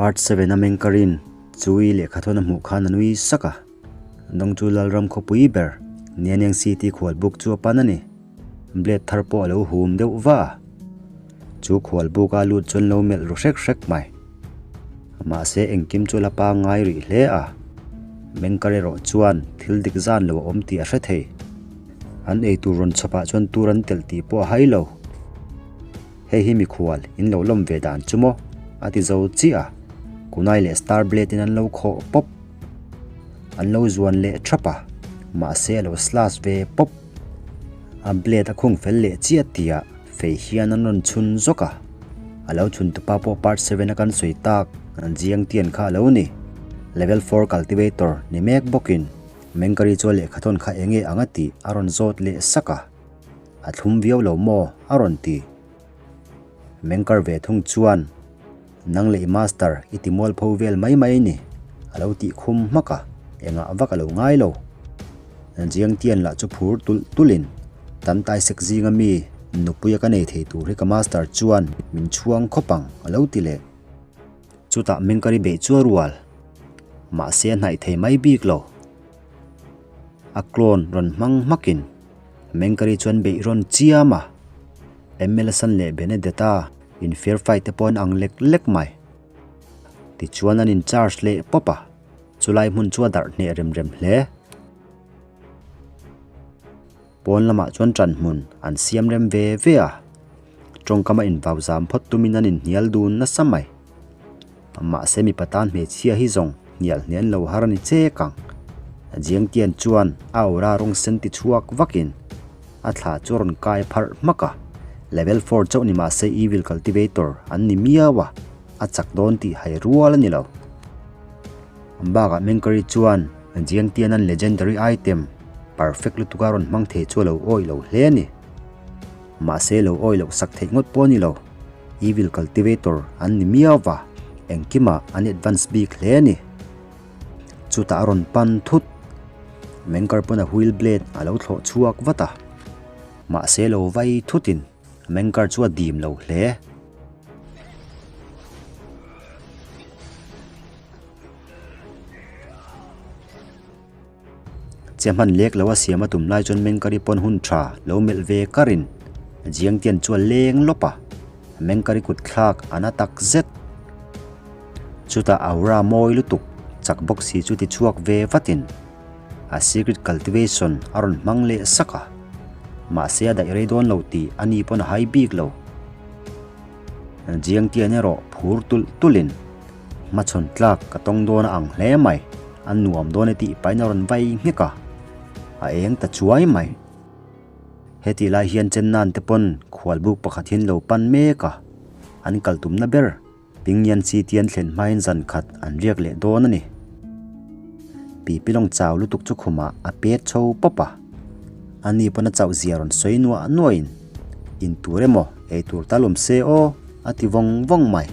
Part 7 a Mengkarin Chui lehkhathawn a hmuh khan a nui sak a. Dawng chu Lalram khawpui ber Nianyang City khualbuk chu a pan a ni. Blade thar pawh a lo hum deuh va a. Chu khualbuk a lut chuan lo melh ru hrek hrek mai. Mahse engkim chu a la pangngai rih hle a. Mengkar erawh chuan thil dik zan lo a awm tih a hre thei. An eitur rawn chhawpah chuan tur an telh tih pawh a hai lo. Hei hi mikhual in lo lawm ve dan chu maw? A ti zo chiah a, Kunai leh Star Blade in an lo khawh pawp. An lo zuan leh thap a, mahse a lo slash ve pawp. A blade a khung fel leh chiah tihah fei hian an rawn chhun zawk a, a lo chhun tupa pawh part 7 a kan sawi tak an Jiang Tian kha a lo ni. Level 4 cultivator ni mek bawkin Mengkari chuan lehkhathawn kha enge ang a tih a rawn zawt leh sak a. A thlum viau lo maw? a rawn ti. Mengkar ve thung chuan, Nang leh i master i ti mualpho vel mai mai ni, a lo tih khum hmak a, engah vak a lo ngai lo. Jiang Tian lah chu phur tulh tulhin, Tam tai sek zinga mi nupuia ka nei thei tur hi ka master chuan min chhuang khawp ang, a lo ti leh. Chutah Mengkari beih chu a rual. Mahse a hnaih thei mai bik lo. A clone rawn hmang hmakin Mengkari chuan beih rawn chiam a, Emelson leh Benedetta in fair fight te pawh an ang lek lek mai. Tichuan an in charge leh pawp a, chulai hmun chu a darh hneh rem rem hle. Pawn lamah chuan ṭan hmun an siam rem ve ve a, tawngkam a invau zam phawt tumin an inhnial dun nasa mai. Mahse mipa tan hmeichhia hi zawng hnial hnian lo har a ni chek ang. Jiangtian chuan a aura rawng sen ti chhuak vakin a thla chu a rawn kai pharh hmak a. Level 4 chauh ni mahse Evil Cultivator an ni miau a, a chak dawn tih hai rual a ni lo. Bakah Mengkari chuan Jiangtian-a'n Legendary Item perfect lutuk a rawn hmang thei chu a lo awih lo hle a ni. Mahse lo awih loh sak theih ngawt pawh a ni lo. Evil Cultivator an ni miau va, engkimah an advance bik hle a ni. Chutah a rawn pan thut. Mengkar pawn a wheel blade a lo thlawh chhuak vat a. Mahse lo vai thutin Mengkar chu a dim lo hle. Che hman lek lo a siam a tum lai chuan Mengkari pawn hun tha lo melh ve karin Jiangtian chu a leng lawp a, Mengkari kut thlak a na tak zet. Chutah aura mawi lutuk chak bawk si chu ti chhuak ve vatin a secret cultivation a rawn hmang leh sak a, mahse a daih rei dawn lo tih a ni pawn a hai bik lo. Jiangtian erawh phur tulh tulhin hmachhawn tlak ka tawng dawn a ang hle mai, a nuam dawn e tih pahin a rawn vai nghek a, a eng ta chuai mai. Hetih lai hian Chennan te pawn khualbuk pakhat hian lo pan mek a, an kal tumna ber Pingyan City an thlen hmain zan khat an riak leh dawn a ni. Pipilawng chau lutuk chu khumah a pet chho pawp a, ani pawn a chauh zia rawn sawi nuah nuahin, In tur emaw ei tur tal awm se aw a ti vawng vawng mai.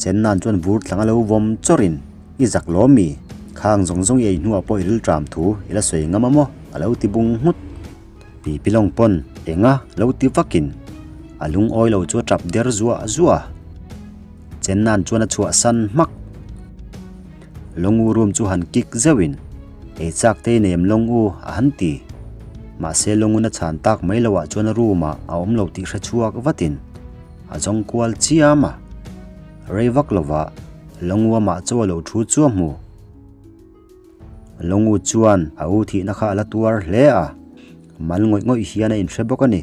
Chennan chuan vur tlang a lo vawm chawrhin, I zak lawm mi? Khang zawng zawng i ei hnuah pawh i rilṭam thu i la sawi ngam a maw? a lo ti bung nghut. Pipilawng pawn enga lo ti vakin a lungawi lo chu a tap der zuah zuah a, Chennan chuan a chhuah san hmak. Lawngu room chu han kik zeuhin ei chak te i nem lawngu a han ti. Mahse lawngun a chhan tak mai loah chuan a room ah a awm lo tih hre chhuak vatin a zawng kual chiam a. Rei vak lovah lawngu amah chu a lo thu chu a hmu. Lawngu chuan a u thihna kha a la tuar hle a, mal ngawih ngawih hian a inhre bawk a ni.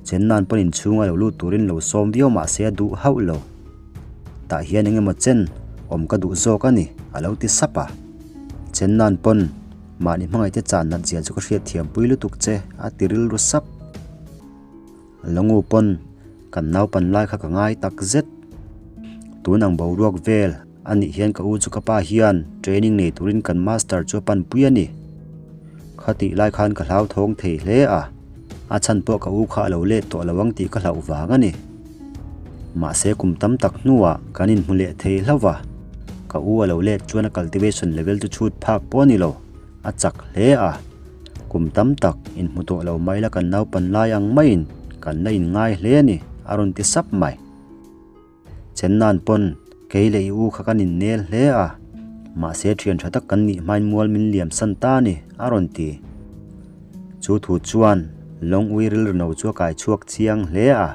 Chennan pawn inchhung a lo lut turin lo sawm viau mah se a duh hauh lo. Tah hian eng emaw chen awm ka duh zawk a ni, a lo ti sap a. Chennan pawn mahni hmangaihte chan nat zia chu ka hriatthiam pui lutuk che, a ti rilru sap. Lawngu pawn kan naupan lai kha ka ngai tak zet. Tun ang boruak vel a nih hian ka u chu ka pa hian training nei turin kan master chu a pan pui a ni. Khatih lai khan ka hlauthawng thei hle a, a chhan pawh ka u kha a lo let tawh lo ang tih ka hlauh vang a ni. Mahse kum tam tak hnuah kan inhmu leh thei hlauh va, ka u a lo let chuan a cultivation level chu chhut phak pawh a ni lo. A chak hle a, kum tam tak inhmu tawh lo mai la kan naupan lai ang maiin kan la inngai hle a ni, a rawn ti sap mai. Chennan pawn Kei leh i u kha kan innel hle a, mahse thian tha tak kan nih hmain mual min liam san ta a ni, a rawn ti. Chu thu chuan lawng ui rilru no chu a kai chhuak chiang hle a,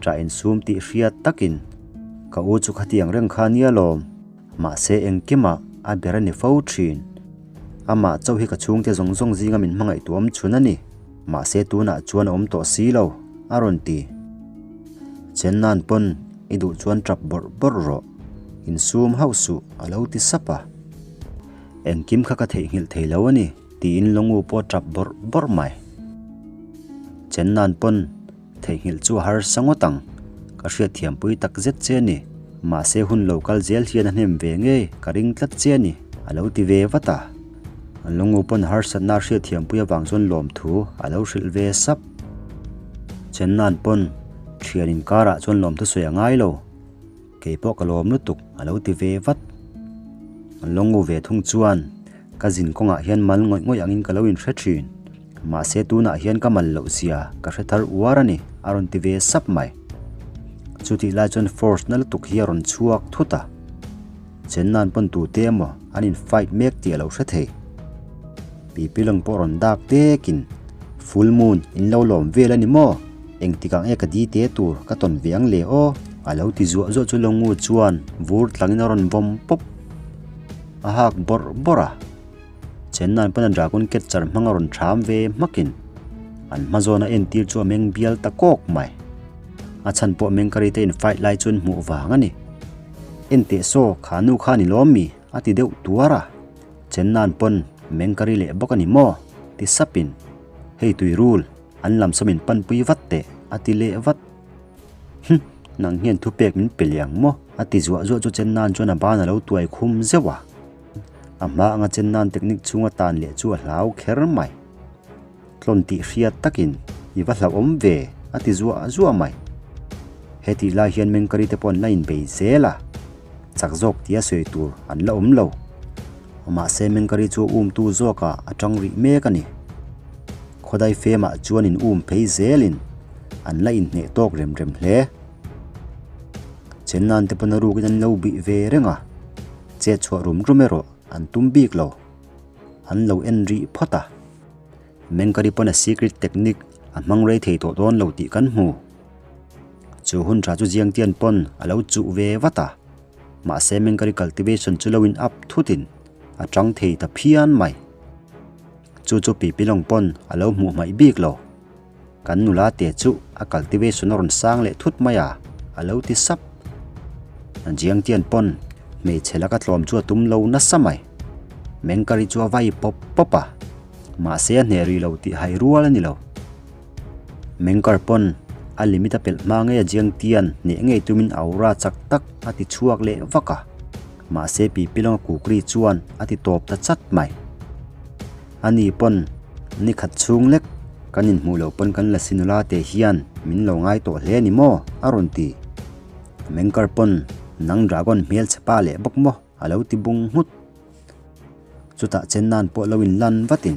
ṭah insum tih hriat takin, Ka u chu khatiang reng kha nia lawm, mahse engkimah a ber a ni fo ṭhin. Amah chauh hi ka chhungte zawng zawng zinga min hmangaihtuam chhun a ni. Mahse tunah chuan a awm tawh si lo, a rawn ti. Chenna'n pawn i duh chuan tap bawrh bawrh rawh, insum hauh suh, a lo ti sap a. Engkim kha ka theihnghilh thei lo a ni, tiin Longu pawh a tap bawrh bawrh mai. Chenna'n pawn theihnghilh chu a harsa ngawt ang, ka hriatthiampui tak zet che a ni. Mahse hun lo kal zel hian a hnem ve ngei ka ring tlat che a ni, a lo ti ve vat a. Lungu pawn harsatna a hriatthiampui avang chuan lawmthu a lo hrilh ve sap. Chenna'n pawn thian inkarah chuan lawmthu sawi a ngai lo, kei pawh ka lawm lutuk a lo ti ve vat. Lungu ve thung chuan ka zin kawngah hian mal ngawih ngawih angin ka lo inhre thin, mahse tunah hian ka mal loh zia ka hre thar uar a ni a rawn ti ve sap mai. Chutih lai chuan force na lutuk hi a rawn chhuak thut a. Chenna'n pawn tute emaw an in fight mek tih a lo hre thei. Pipi lawng pawh rawn dak tekin Full moon in lo lawm vel a ni maw? Engtik ang e ka di te tur ka tawn ve ang le aw? A lo ti zuah zuah chu Longu chuan vur tlangin a rawn vawm pawp. A hak bawrh bawrh a. Chenna'n pawn a dragon catcher hmang a rawn ṭham ve hmakin an hma zawn a entir chu a meng bial ta kawk mai. A chhan pawh mengkari te in fight lai chuan hmuh vang a ni. Enteh saw, kha nu kha ni lawm mi? a ti deuh tuar a. Chenna'n pawn mengkari leh bawk a ni maw? ti sapin, Hei tui rul, an lam saw min panpui vat teh, a ti leh vat. Hum, nang hian thupek min pe liang maw? a ti zuah zuah chu Chenna'n chuan a ban a lo tuai khum zeuh a. A hma anga Chenna'n technique chhunga tan leh chu a hlau kher mai. Tlawn tih hriat takin i va hlauhawm ve a ti zuah zuah mai. Hetih lai hian Mengkari te pawh an la inbei zel a, chak zawk tia sawi tur an la awm lo. Mahse Mengkari chu a umtu zawkah a tang rih mek a ni. Khawdai femah chuan in um phei zelin an la inhneh tawk rem rem hle. Chennan te pawn a rukin an lo bih ve reng a, chet chhuah rum rum erawh an tum bik lo. An lo en rih phawt a. Mengkari pawn a secret technique a hmang rei thei tawh dawn lo tih kan hmu. Chu hun tha chu Jiangtian pawn a lo chuh ve vat a. Mahse Mengkari cultivation chu lo in up thutin a tang thei ta phian mai. Chu chu Pipilong pawn a lo hmuh hmaih bik lo. Kan nula te chu a cultivation a rawn sang leh thut mai a, a lo ti sap. Jiangtian pawn hmeichhe laka tlawm chu a tum lo nasa mai. Mengkari chu a vai pawp pawp a, mahse a hneh rih lo tih hai rual a ni lo. Mengkar pawn a limit a pelh hma ngei a Jiangtian hneh ngei tumin aura chak tak a ti chhuak leh vak a, mahse Pipilonga kukri chuan a ti tawp ta chat mai. Ani pawn ni khat chhung lek kan inhmuh loh pawn kan lasi nula te hian min lo ngai tawh hle ni maw? a rawn ti. Mengkar pawn nang dragon hmel chhe pa leh bawk maw? a lo ti bung nghut. Chutah Chennan pawh lo inlan vatin,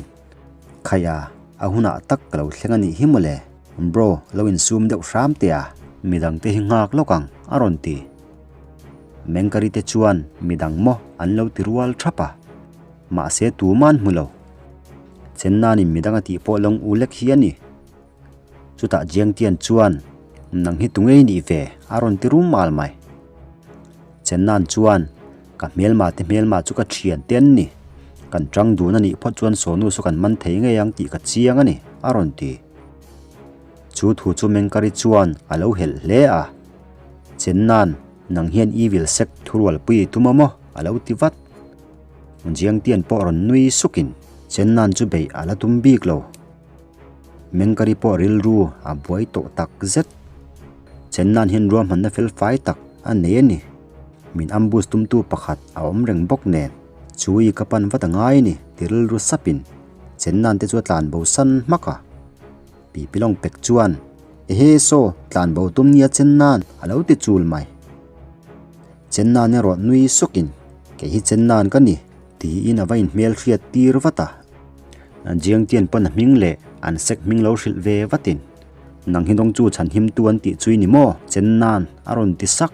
Khaia, a hunah tak ka lo thleng a nih hi mawle, bro lo insum deuh hram teh a, midangte hi nghak lawk ang a rawn ti. Mengkari te chuan midang maw an lo ti rual thap a. Mahse tuman hmu lo. Chennanin midang a tih pawh lawng u lek hi a ni. Chutah Jiangtian chuan, Nang hi tungei nih ve? a rawn ti rum mal mai. Chennan chuan, Ka hmelma te hmelma chu ka thian te an ni. Kan tang dun a nih phawt chuan Sonu saw kan man thei ngei ang tih ka chiang a ni, a rawn ti. Chu thu chu Mengkari chuan a lo helh hle a. Chennan, nang hian evil sect thurualpui i tum a maw? a lo ti vat. Jiangtian pawh rawn nui sukin Chennan chu beih a la tum bik lo. Mengkari pawh rilru a buai tawh tak zet. Chennan hian ruahmanna fel fai tak a nei a ni. Min ambush tumtu pakhat a awm reng bawk nen chu i ka pan vat a ngai a ni ti rilru sapin Chennan te chu a tlan bo san hmak a. Pipilawng pek chuan Ehe saw tlan bo tum nia Chennan a lo ti chul mai. Chennan erawh nui sukin, Kei hi Chennan ka ni, tiin a va inhmel hriat tir vat a. Jiangtian pawn a hming leh an sek hming lo hrilh ve vatin, Nang hi dawng chu chhan himtu an tih chui ni maw, Chennan? a rawn ti sak.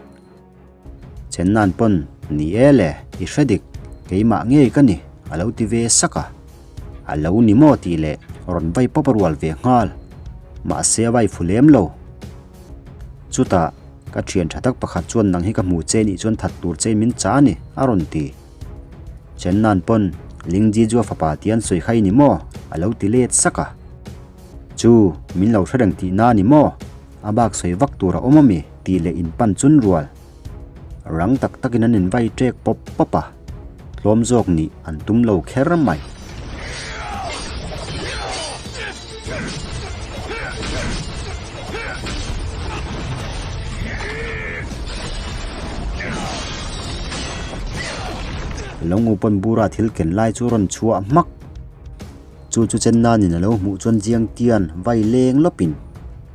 Chennan pawn, Ni e le, i hre dik, keimah ngei ka ni, a lo ti ve sak a. A lo ni maw tih leh rawn vai pawp a rual ve nghal. Mahse a vai fu lem lo. Chutah, ka thian tha tak pakhat chuan nang hi ka hmu che nih chuan that tur chein min chah a ni, a rawn ti. Chennan pawn, Lingji chu a fapa ti an sawi kha i ni maw? a lo ti let sak a. Chu, min lo hre reng tihna a ni maw? A bak sawi vak tur a awm ami? tih leh in pan chun rual. Rang tak takin an invai ṭek pawp pawp a, tlawm zawk nih an tum lo kher mai. Lawng upawn bura thil ken lai chu rawn chhuah hmak. Chu chu Chennanin a lo hmuh chuan Jiang Tian vai leng lawpin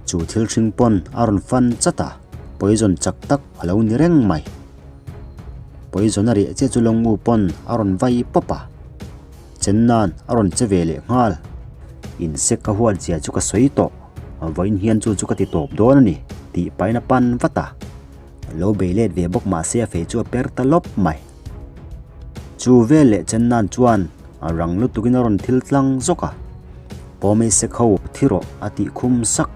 chu thil hring pawn a rawn fan chat a, poison chak tak a lo ni reng mai. Poison a riah chiah chu Longu pawn a rawn vai pawp a, Chennan a rawn che ve leh nghal. Insect ka huat zia chu ka sawi tawh, vawiin hian chu chu ka ti tawp dawn a ni tih pahin a pan vat a, lo bei let ve bawk mahse a fei chu a per ta lawp mai. Chu vel leh Chennan chuan a rang lutukin a rawn thil tlang zawk a, Pawmei sek ho thi rawh a tih khum sak.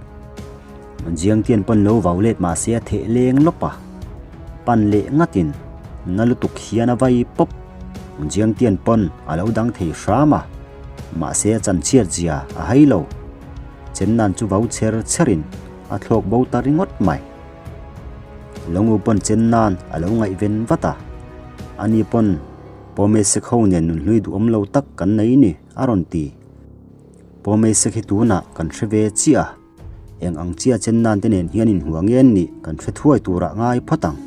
Jiangtian pawn lo vau let mahse a theh leng lawp a, pan leh ngatin na lutuk hian a vai pawp. Jiangtian pawn a lo dang thei hram a, mahse a chanchhiat zia a hai lo. Chennan chu vau chher chherin a thlawk bo ta ringawt mai. Longu pawn Chennan a lo ngaihven vat a, ani pawn Pawmei sek ho nen nunhlui duhawm lo tak kan nei ni, a rawn ti. Pawmei sek hi tunah kan hre ve chiah a, eng ang chiah chen nan te nen hian inhmuh ang en nih kan hre thuai turah ngai phawt ang.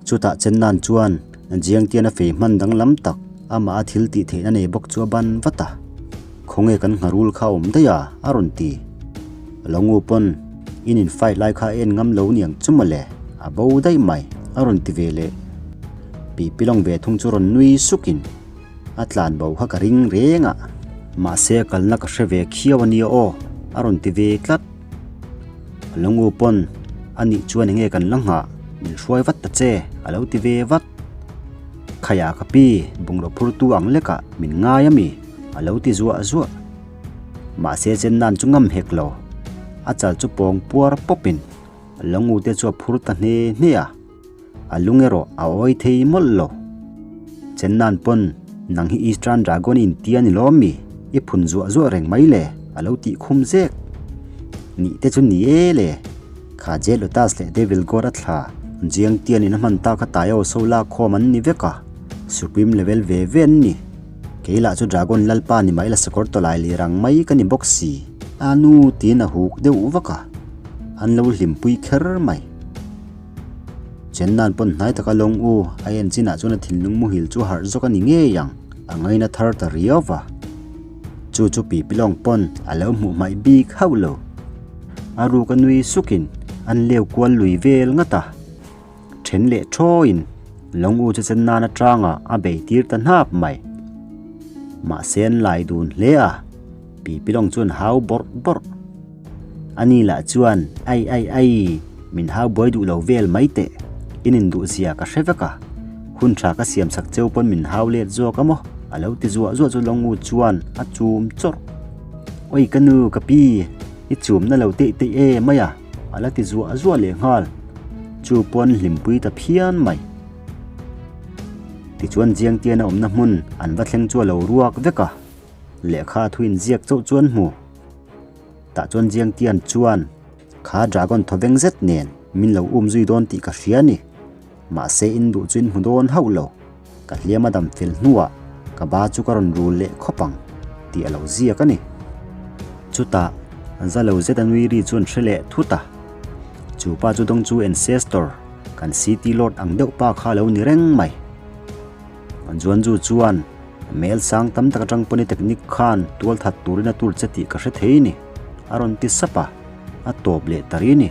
Chutah chen nan chuan Jiangtian a fei hman danglam tak amah a thil tih theihna nei bawk chu a ban vat a, Khawnge kan ngharul kha a awm daih a? a rawn ti. Lo ngu pawn in in fight lai kha a en ngam lo niang chu mawle, a bo daih mai, a rawn ti ve leh. Pipi lawng ve thung chu rawn nui sukin a tlan bo kha ka ring reng a, mahse a kalna ka hre ve khiau a nia aw, a rawn ti ve tlat. Lungu pawn a nih chuan enge kan la nghah, min hruai vat ta che, a lo ti ve vat. Khaiah ka pi, bungraw phurtu ang lekah min ngai a mi, a lo ti zuah zuah. Mahse Chennan chu ngam hek lo, a chal chu pawng puar pawpin Lungu te chu a phur ta hne hne a. A lung erawh a awi thei mawlh lo. Chennan pawn nang hi Eastern Dragon in tia ni lawm mi? I phun zuah zuah reng mai le, a lo tih khum zek. Nih te chu ni e le. Kha Jade Lotus leh Devil God a thla Jiang Tian in a hman ta kha Taio so lak khawm an ni vek a, Supreme level ve ve an ni. Kei lah chu Dragon Lalpa ni mai la sakawr tawlai lir ang mai ka ni bawk si. A nu tiin a huk deuh vak a, an lo hlimpui kher mai. Chennan pawn hnai taka lawng u a en chinah chuan a thinlung muhil chu harh zawk a ni ngei ang, a ngaina thar ta riau va. Chu chu Pipi lawng pawn a lo hmuh hmaih bik hauh lo. A ruk a nui sukin an leu kual lui vel ngat a. Then leh thawiin lawng u chu Chennan atanga a bei tir ta hnap mai. Mahse an lai dun hle a, Pipi lawng chuan hau bawrh bawrh. Ani lah chuan, Ai ai ai, min hau buai duh lo vel mai teh, in induh zia ka hre vek a, hun tha ka siam sak cheu pawn min hau let zawk a maw? a lo ti zuah zuah chu Longu chuan a chum chawrh. Oi ka nu, ka pi, i chumna lo teih teih e mai a, a la ti zuah zuah leh nghal. Chu pawn hlimpui ta phian mai. Tichuan Jiangtian a awmna hmun an va thleng chu a lo ruak vek a, lehkha a thuin ziak chauh chu an hmu. Tah chuan Jiang Tian chuan, Kha dragon thawveng zet nen min lo um zui dawn tih ka hria a ni. Mahse in duh chu in hmu dawn hauh lo. Ka hliam a dam fel hnuah ka ba chu ka rawn rul leh khawp ang tih a lo ziak a ni. Chutah za lo zet a nui ri chuan hre leh thut a. Chu pa chu dawng chu ancestor kan city lord ang deuh pa kha a lo ni reng mai. Juanju chuan, Mel sang tam tak atang pawn i technique khan tual that turin a tur che tih ka hre thei ni, a rawn ti sap a, a tawp leh ta ri ni.